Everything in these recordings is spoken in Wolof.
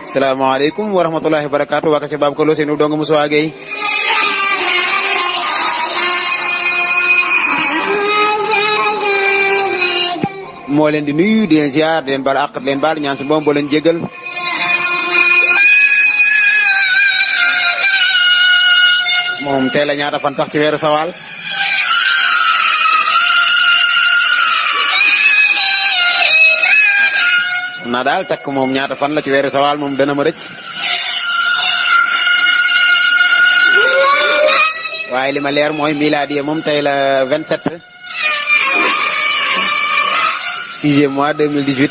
Assalamualaikum warahmatullahi wabarakatuh. Wa kasih bab ko seen dong Moussa Gueye moo leen di nuyu di leen ziar di leen baal àq di leen baal ñaan su boom bo leen jégal moom tey la ñaata fan sax ci weeru sawal na daal takk moom ñaata fan la ci weeru sawal moom dana ma rëcc waaye li ma leer mooy miladiye moom tey la 27 6e mois 2018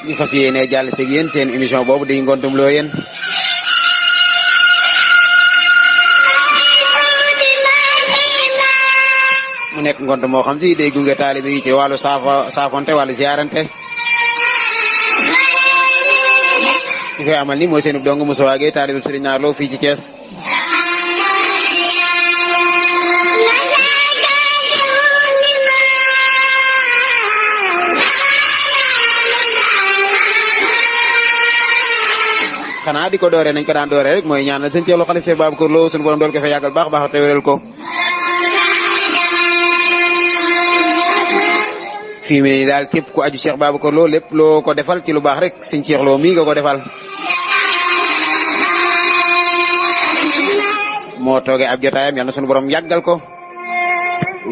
ñu fas yéene jàll ci yéen seen émission boobu di ngontum loo yéen mu nekk ngont moo xam ci day gunge taalibe yi ci wàllu saafonte wàllu ziarante ki koy amal ni mooy seen dong Moussa Gueye taalibe Serigne Naar Lo fii ci Thiès xanaa di ko doore nañ ko daan doore rek mooy ñaanal sëñ Thierno Khalifa Cheikh Babacar Lo suñu borom dool ko fa yàggal baax baax te wéral ko fii mi daal képp ku aju Cheikh Babacar Lo lépp loo ko defal ci lu baax rek sëñ Cheikh Lo mii nga ko defal moo toogee ab jotaayam yal na sunu borom yàggal ko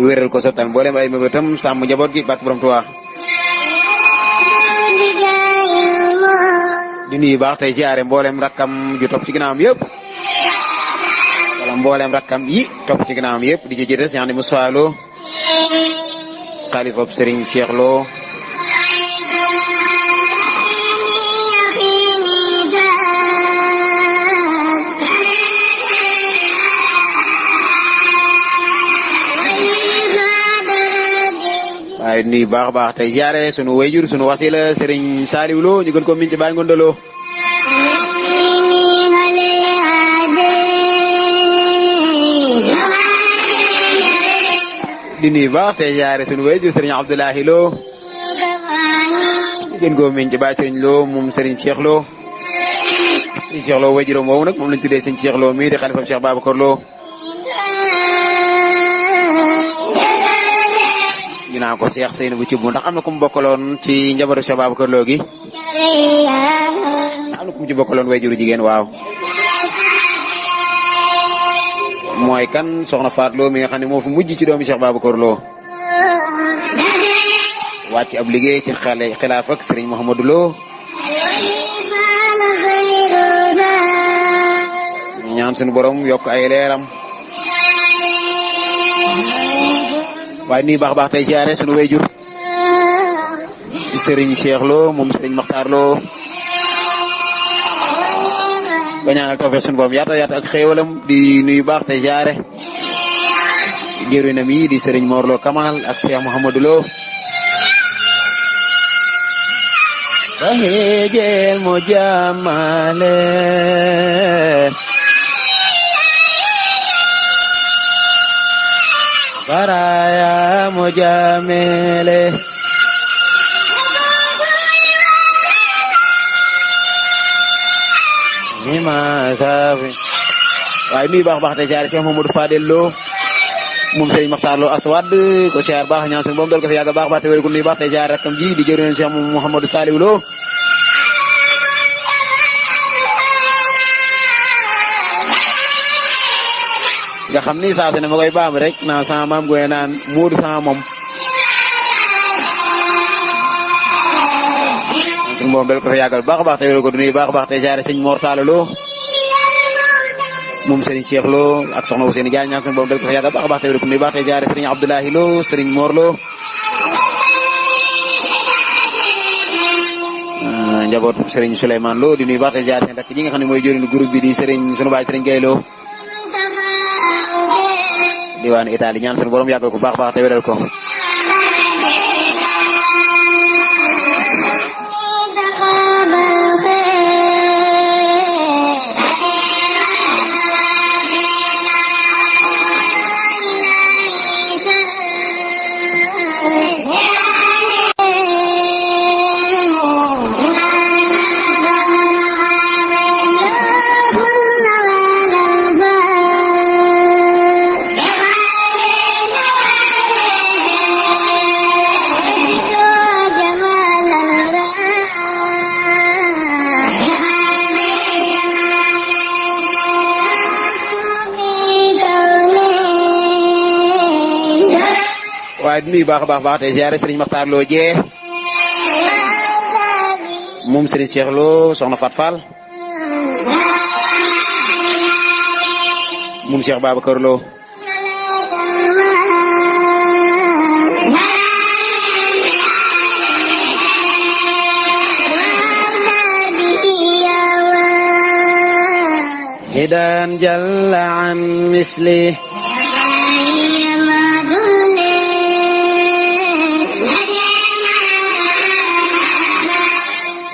wéral ko sottal mboolem ay mëbëtam sàmm njaboot gi bàkk borom Tuubaa di nuyu baax tey ziare mboolem rakkam ju topp ci ginnaawam yëpp wala mboolem rakkam yi topp ci ginnaawam yëpp di ci jiite Cheikh Moussa Lo xalifa Serigne Cheikh Lo waaye nuyu baax a baax tey ziare sunu wayjur sunu wasila Serigne Saliou Lo ñu gën ko min ci Baye Ngondo Lo di nuyu baax tey ziare sunu wayjur Serigne Abdoulahi Lo ñu gën ko min ci Baye Serigne Lo moom Serigne Cheikh Lo Serigne Cheikh Lo wayjuram woowu nag moom lañ tuddee Serigne Cheikh Lo mii di xalifa Cheikh Babacar Lo ñu naan ko Cheikh Seynabou Thioub ndax am na ku mu bokkaloon ci njabootu Cheikh Babacar Lo gi am na ku mu ci bokkaloon wayjuru jigéen waaw mooy kan soxna Faat Lo mi nga xam ne moo fi mujj ci doomi Cheikh Babacar Lo wàcc ab liggéey ci xilaaf ak Serigne Mouhamadou Lo ñaan suñu borom yokk ay leeram waaye nuyu baax baax tey ziare sunu wayjur di Serigne Cheikh Lo moom Serigne Makhtar Lo ba ñaanal tawfeex sunu borom yaata yaata ak xéewalam di nuyu baax tey ziare jëriñam yi di Serigne Mor Lo Kamal ak Cheikh Mouhamadou Lo rahejel mo jamale baraya mujamele nima sabi waaye nuyu baax baax te ziare Cheikh Mamadou Fadel Lo moom Serigne Makhtar Lo Aswad ko ziar baax ñaan suñu boom dool ko fi yàgg baax baax te wér ko nuyu baax te ziare rakam ji di jëriñ Cheikh Mouhamadou Saliou Lo nga xam ni saa su ne ma koy baam rek naan sama maam goye naan Moodu sama moom suñu moom dal ko fa yàggal baax a baax te wér ko du nuyu baax a baax te jaare sëñ Mor Talla Lo moom Serigne Cheikh Lo ak soxna Ousseynou Diagne ñaan suñu borom dëgg fa yàgg baax a baax te wér ko nuyu baax tey ziare Serigne Abdoulahi Lo Serigne Mor Lo njaboot Serigne Souleymane Lo di nuyu baax tey ziare seen rakk ñi nga xam ne mooy jëriñu groupe bi di Serigne sunu baay Serigne Gueye Lo diwaanu Italie ñaan suñu borom yàggal ko baax baax te wéral ko waaye di nuyu baax a baax tey ziare Serigne Makhtar Lo Dieng moom Serigne Cheikh Lo soxna Fat Fall moom Cheikh Babacar Lo hidan jalla an misli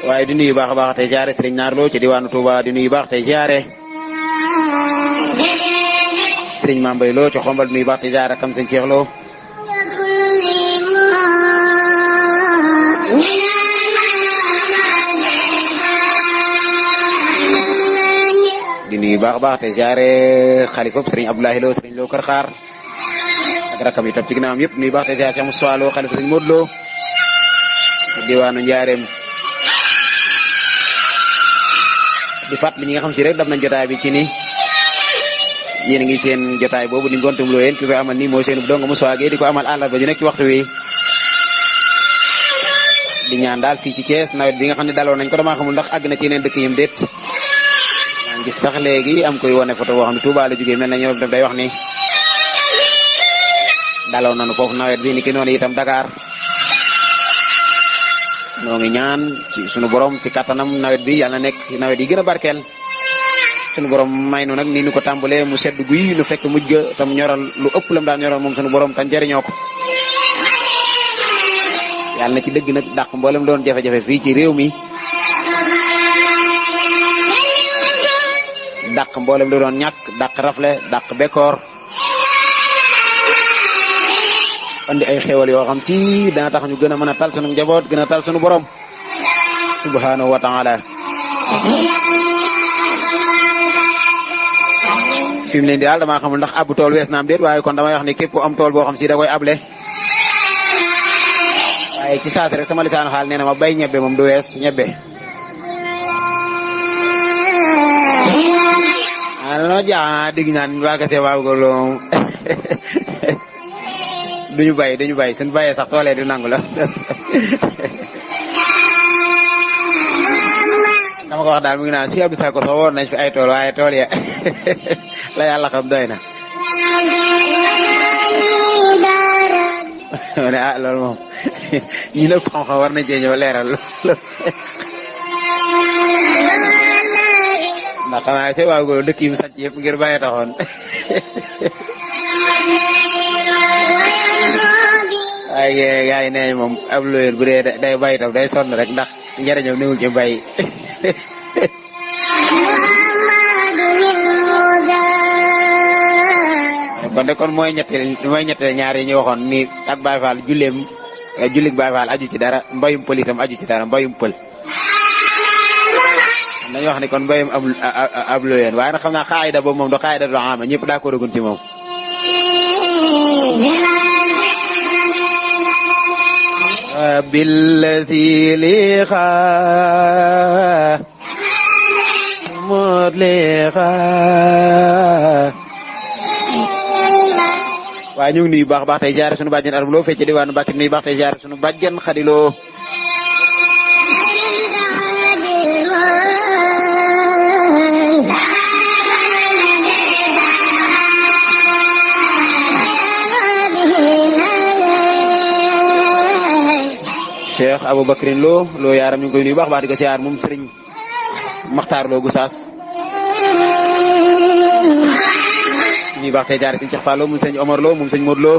waaye di nuyu baax a baax tey ziare Serigne Naar Lo ci diwaanu Touba di nuyu baax tey ziare Serigne Mambay Lo ci Xombal di nuyu baax tey ziare kam Serigne Cheikh Lo di nuyu baax a baax tey ziare xalifa Serigne Abdoulahi Lo Serigne Lo Kër Xaar ak rakam yi topp ci ginnaawam yëpp nuyu baax tey ziare Cheikh Moussa Lo xalifa Serigne Modou Lo diwaanu Njaareem di fàttali ñi nga xam si rek daf nañ jotaay bi ci ni yéen a ngi seen jotaay boobu di ngontum loo yéen ki koy amal nii mooy seen dong Moussa Gueye di ko amal àllarba ju nekk ci waxtu wi di ñaan daal fii ci Thiès nawet bi nga xam ne daloon nañ ko damaa xamul ndax àgg na ci yeneen dëkk yim déet maa ngi sax léegi am koy wane photo boo xam ne Touba la jógee mel na ñoom daf day wax ni daloon nañu foofu nawet bi ni ki noonu itam Dakar noo ngi ñaan ci sunu borom ci kattanam nawet bi yàlla nekk nawet yi gën a barkeel sunu borom may nu nag ni ñu ko tàmbalee mu sedd guy nu fekk mujj ga tam ñoral lu ëpp lam daan ñoral moom sunu borom tan jëriñoo ko yàlla na ci dëgg nag dàq mboolem doon jafe-jafe fii ci réew mi dàq mboolem lu doon ñàkk dàq rafle dàq bekkoor andi ay xéwal yoo xam ci dana tax ñu gën a mën a tal sunu njaboot gën a tal sunu borom subhanahu wa taala fi mu leen di daal damaa xamul ndax abbu tool wees na am déet waaye kon damay wax ni képp ku am tool boo xam si da koy able waaye ci saasi rek sama lisaanu xaal nee na ma bay ñebbe moom du wees ñebbe ano ja digg naan waa kese waaw ko loom duñu bàyyi suñu bàyyee sax toolee du nangu la dama ko wax daal mu ngi naan si Abdou Sakor soo woon nañ fi ay tool waaye tool ya la yàlla xam doy na ma ne ah loolu moom ñi lépp xam-xam war nañ cee ñëw leeral ndax xanaa see waaw góor dëkk yi mu sàcc yëpp ngir bàyyi taxoon waaye gaa yi nee moom ab looyal bu dee day bàyyi tam day sonn rek ndax njëriñam newul ci bàyyi kon de kon mooy ñetteel ñaar yi ñu waxoon ni ak Baye Fall jullig Baye Fall aju ci dara mbayum pël itam aju ci dara mbayum pël dañu wax ni kon mbayum ab looyal waaye nag xam naa xaayida boobu moom do xaayida do ama ñëpp daa ko dogun ci moom بالذي لغا مدلغا waaye ñu ngi nuyu baax baax tey jaare sunu bàjjen Arab Lo fecc diwaanu Mbàkke nuyu baax tey jaare sunu bàjjen Xadi Lo Cheikh Aboubacrin Lo yaaram ñu ngi koy nuyu baax di ko siyaar moom Serigne Makhtar Lo Goussaas ñuy baax tey jaare Serigne Cheikh Fall Lo moom Serigne Omar Lo moom Serigne Modou Lo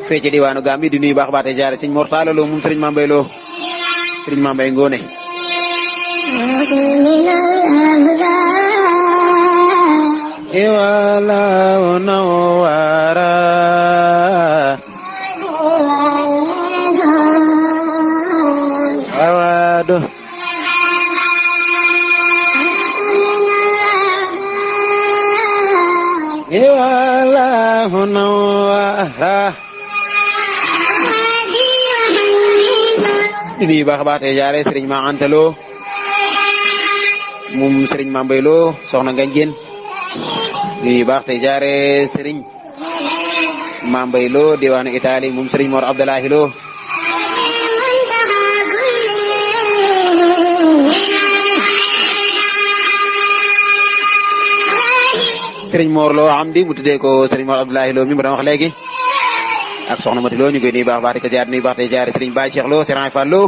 fee ci diwaanu Gambie di nuyu baax tey jaare Serigne Mortala Lo moom Serigne Mambay Lo Serigne Mambay Ngone iwala nawara awado iwala nawara di baax tey jaare Serigne Ma Anta Lo moom Serigne Mambay Lo soxna Ganjeen di baax tey jaare Serigne Mambay Lo diwaanu Italie moom Serigne Mor Abdoulahi Lo Serigne Mor Lo Amdi mu tuddee ko Serigne Mor Abdoulahi Lo mi ma doon wax léegi ak soxna Mati Lo ñu koy nuyu baax di ko jaar nuyu baax tey jaare Serigne Baye Cheikh Lo Serigne Fall Lo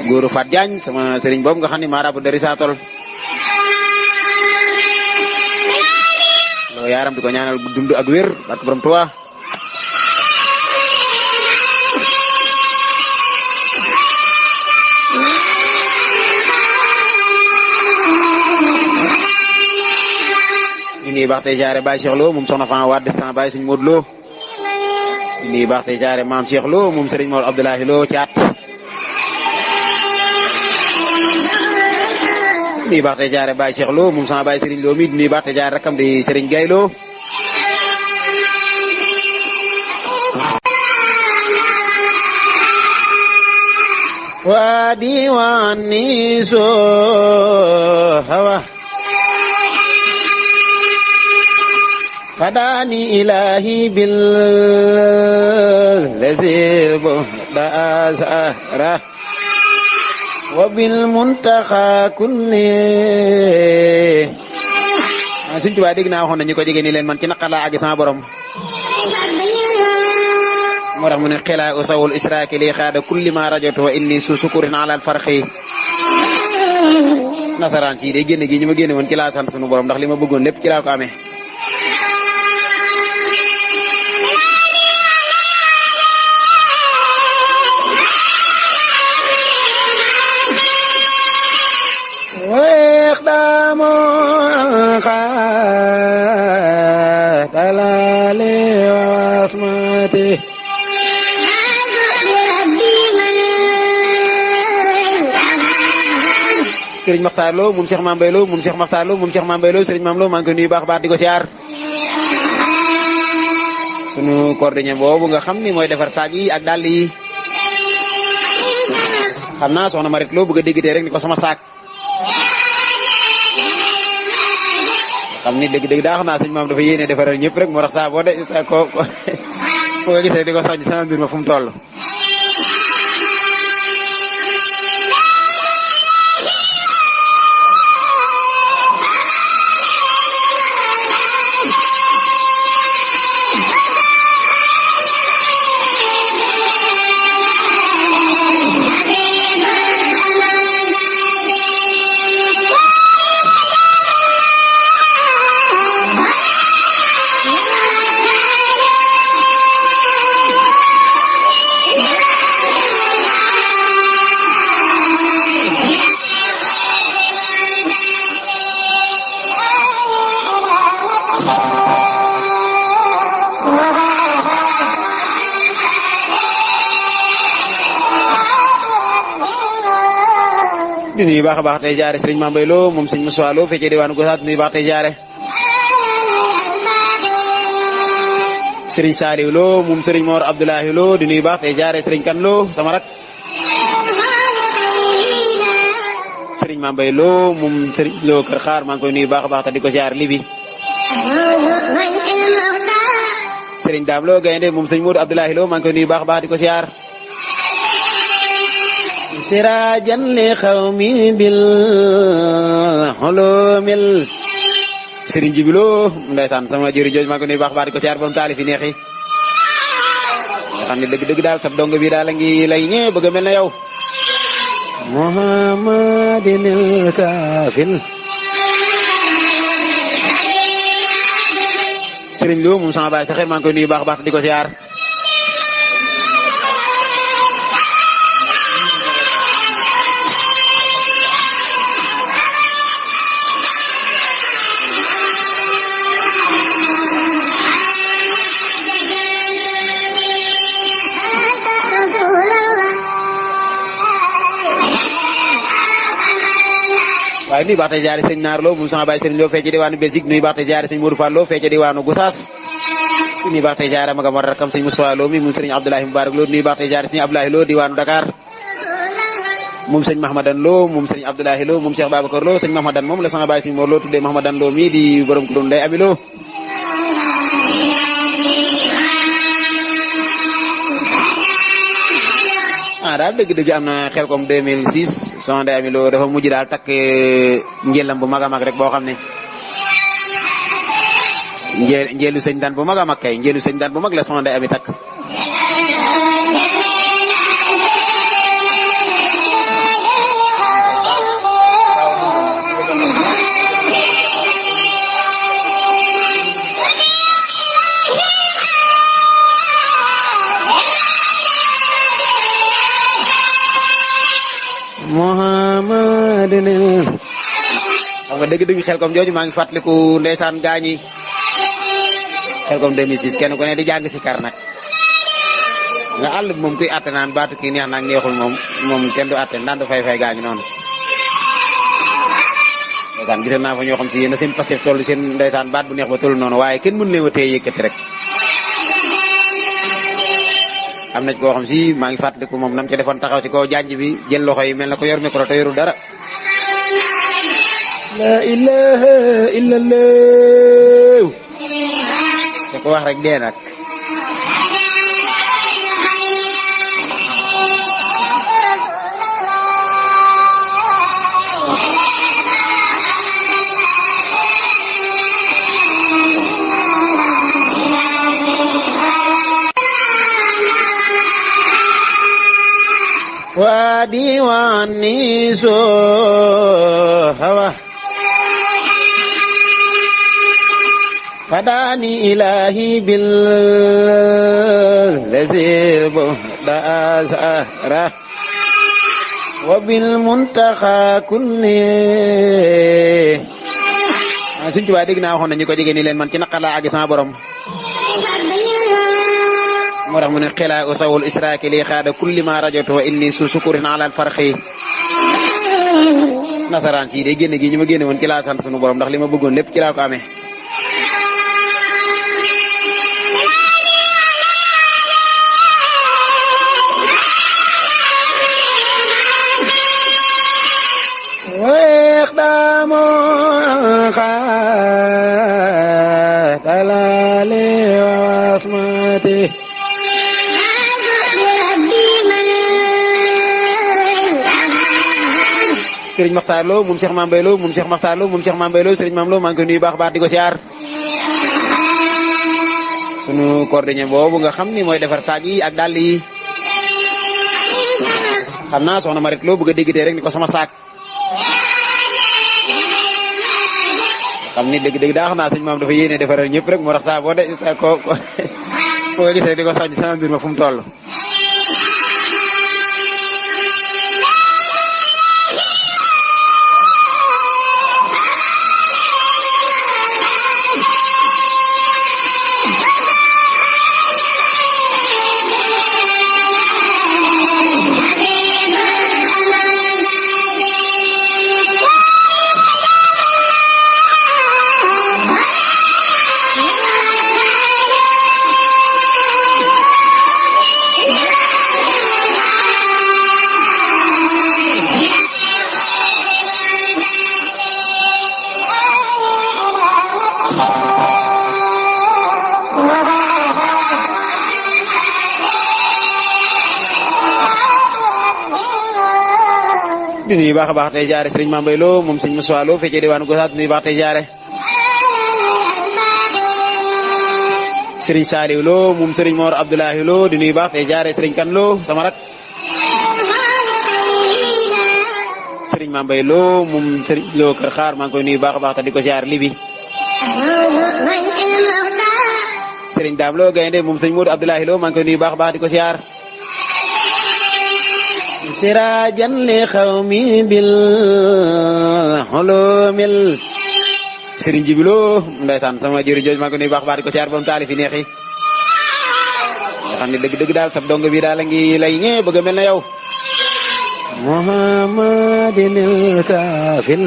góoru Fat Diagne sama Serigne boobu nga xam ne maarabu dari saa tol loo yaaram di ko ñaanal dund ak wér ak borom Tuubaa ñu ngi baax tey jaare Baye Cheikh Lo moom soxna Fane Wade sama Baye Serigne Modou Lo ñu ngi baax tey jaare Maam Cheikh Lo moom Serigne Mor Abdoulahi Lo caat nuy baax tey jaare Baye Cheikh Lo moom sama Baye Serigne Lo mi nuy baax tey jaare rakam di Serigne Gaye Lo wa diwani so hawa fadani ilahi bil lazir da azara wabil muntaxa kulli Sëriñ Tuubaa dégg naa waxoon nañu ko jege ni leen man ci naqar laa àgg sama borom moo tax mu ne xilaa usawul israaki li xaada kulli ma rajatu wa inni su sukurin ala al farxi nasaraan si day génn gi ñu ma génne woon ci laa sant sunu borom ndax li ma bëggoon lépp ci laa ko amee ويخدم خاتلالي واسمتي Serigne Makhtar Lo moom Cheikh Mambay Lo moom Cheikh Makhtar Lo moom Cheikh Mambay Lo Serigne Mam Lo maa ngi koy nuyu baax di ko siyaar sunu cordonnier boobu nga xam ni mooy defar saag yi ak dàll yi xam naa soxna Marit Lo bëgg a déggtee rek ni ko sama saak xam ni dëgg-dëgg daa xam naa sëñ maam dafa yéene defaral ñëpp rek moo tax saa boo de sa ko gis rek di ko soññ sama mbir ma fu mu toll di nuyu baax a baax tey jaare Serigne Mambay Lo moom Serigne Moussa Lo fekkee diwaanu Gosaas nuyu baax tey jaare Serigne Saliou Lo moom Serigne Mor Abdoulahi Lo di nuyu baax tey jaare Serigne Kan Lo sama rak Serigne Mambay Lo moom Serigne Lo Kër Xaar maa ngi koy nuyu baax a baax te di ko jaare libi Serigne Dame Lo Gaynde moom Serigne Modou Abdoulahi Lo maa ngi koy nuyu baax a baax di ko siyaar sirajan li xawmi bil hulumil Serigne Jibi Lo ndeysaan sama jëri jooj maa ngi koy nuyu baax a baax di ko siyaar borom taali fi neexi nga xam ne dëgg-dëgg daal sab dong bi daal a ngi lay ñee bëgg a mel na yow Muhammadinil kaafil Serigne Lo moom sama baay saxe maa ngi koy nuyu baax baax di ko siyaar waaye nuyu baax tey jaare sëñ Naar Lo moom sama baay Serigne Lo fee ci diwaanu Belgique nuyu baax tey jaare sëñ Modou Fall Lo fee ci diwaanu Gossas nuyu baax tey jaare magam war rakam sëñ Moustapha Lo mi moom Serigne Abdoulahi Moubarak Lo nuyu baax tey jaare sëñ Abdoulahi Lo diwaanu Dakar moom sëñ Mahamadan Lo moom sëñ Abdoulahi Lo moom Cheikh Babacar Lo sëñ Mahamadan moom la sama baay sëñ Mor Lo tuddee Mahamadan Lo mi di borom kuréel Ndeye Ami Lo daal dëgg-dëgg am na Xelkom 2006 son Ndeye Ami Lo dafa mujj daal takk njëlam bu mag a mag rek boo xam ne njëlu sëñ daan bu mag a mag kay njëlu sëñ daan bu mag la son Ndeye Ami takk Muhammadinil xam nga dëgg-dëgg Xelkom jooju maa ngi fàttaliku ndeysaan gaañi Xelkom 2006 kenn ku ne di jàng si kar nag nga àll bi moom kuy atte naan baatu kii neex naag neexul moom kenn du atte ndaan du fay gaañu noonu ndeysaan gisoon naa fa ñoo xam si yéen a seen passif toll seen ndeysaan baat bu neex ba toll noonu waaye kenn mën leen a téye yëkkati rek am na ci koo xam si maa ngi fàttaliku moom nam ci defoon taxaw ci kaw janj bi jël loxo yi mel na ko yor micro te yorul dara la ilaha illallah te ko wax rek dee nag وادي واني سو هوا فداني إلهي بالذي بعد أزهره وبالمنتخى كله Sëñ Tuubaa dégg naa waxoon nañu ko jege ni leen man ci naqar laa àgg sama borom moo tax mu ne xilaa usawul israaki li xaada kulli ma rajoto wa inni su sukurin alal farxi nasaraan si day génne gi ñu ma génne woon ci laa sant sunu borom ndax li ma bëggoon lépp ci laa ko amee weex daamo xaatalale wasmati Serigne Makhtar Lo moom Cheikh Mame Mbaye Lo moom Cheikh Makhtar Lo moom Cheikh Mame Mbaye Lo Serigne Mame Lo maa ngi koy nuyu baax baax di ko siyaar sunu cordonnier boobu nga xam ni mooy defar saag yi ak dàll yi xam naa soxna Marit Lo bëgg a déggtee rek ni ko sama saak xam ni dëgg-dëgg daa xam naa sëñ maam dafa yéene defaral ñëpp rek moo tax saa boo de sa ko gis rek di ko soññ sama mbir ma fu mu toll di nuyu baax a baax tey jaare Serigne Mame Mbaye Lo moom sëñ Moussa Lo fekkee diwaanu Gossas nuyu baax tey jaare Serigne Saliou Lo moom Serigne Mor Abdoulahi Lo di nuyu baax tey jaare Serigne Kan Lo sama rak Serigne Mambay Lo moom Serigne Lo Kër Xaar maa ngi koy nuyu baax a baax te di ko jaar libi Serigne Dame Lo gaynde moom Serigne Modou Abdoulahi Lo maa ngi koy nuyu baax a baax di ko jaar sirajan li xawmi bil hulumil Serigne Jibilo ndeysaan sama jëri jooj maa ngi koy nuyu baax a baax di ko jaar bam taali fi neexi nga xam ne dëgg-dëgg daal sab dong bi daal a ngi lay ñee bëgg a mel na yow Muhammadinil Kafil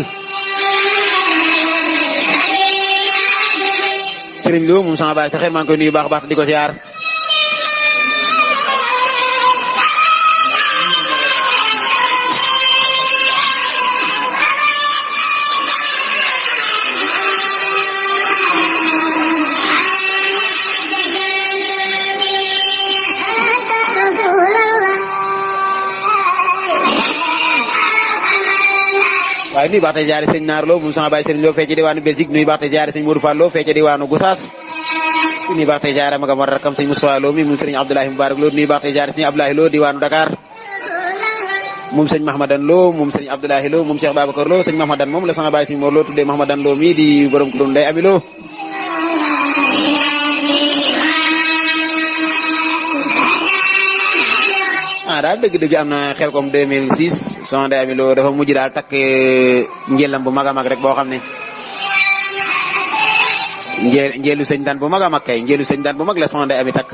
Serigne Lo moom sama baay saxe maa ngi koy nuyu baax a baax di ko ziar waaye nuyu baax tey jaare sëñ Naar Lo moom sama baay Serigne Lo fee ci diwaanu Belgique nuyu baax tey jaare sëñ Modou Fall Lo fee ci diwaanu Gossas nuyu baax tey jaare magam war rakam sëñ Moustapha Lo mi moom Serigne Abdoulahi Moubarak Lo nuyu baax tey jaare sëñ Abdoulahi Lo diwaanu Dakar moom sëñ Mahamadan Lo moom sëñ Abdoulahi Lo moom Cheikh Babacar Lo sëñ Mahamadan moom la sama baay sëñ Mor Lo tuddee Mahamadan Lo mi di borom ko Ndey Ami Lo daal dëgg-dëgg am na Xelkom 2006 son Ndey Ami Lo dafa mujj daal takk njëlam bu mag a mag rek boo xam ne njëlu sëñ daan bu mag a mag kay njëlu sëñ daan bu mag la son Ndey Ami takk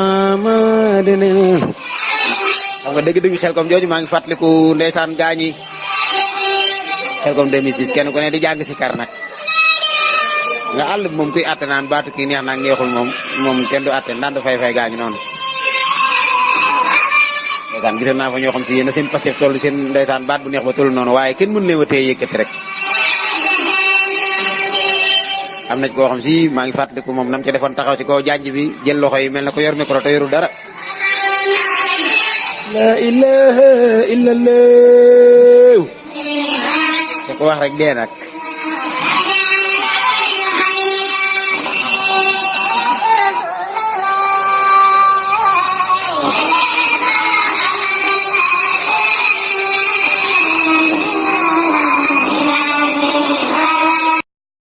Muhammadin xam nga dëgg-dëgg Xelkom jooju maa ngi fàttaliku ndeysaan gaañi Xelkom 2006 kenn ku ne di jàng si kar nag nga àll bi moom kuy atte naan baatu kii neex naag neexul moom kenn du atte ndaan du fay gaañu noonu ndeysaan gisoon naa fa ñoo xam si yéen seen passif toll seen ndeysaan baat bu neex ba toll noonu waaye kenn mën leen a téye yëkkati rek am na ci koo xam si maa ngi fàttaliku moom nam ci defoon taxaw ci kaw janj bi jël loxo yi mel na ko yor micro te yorul dara la ilaha illallah te ko wax rek dee nag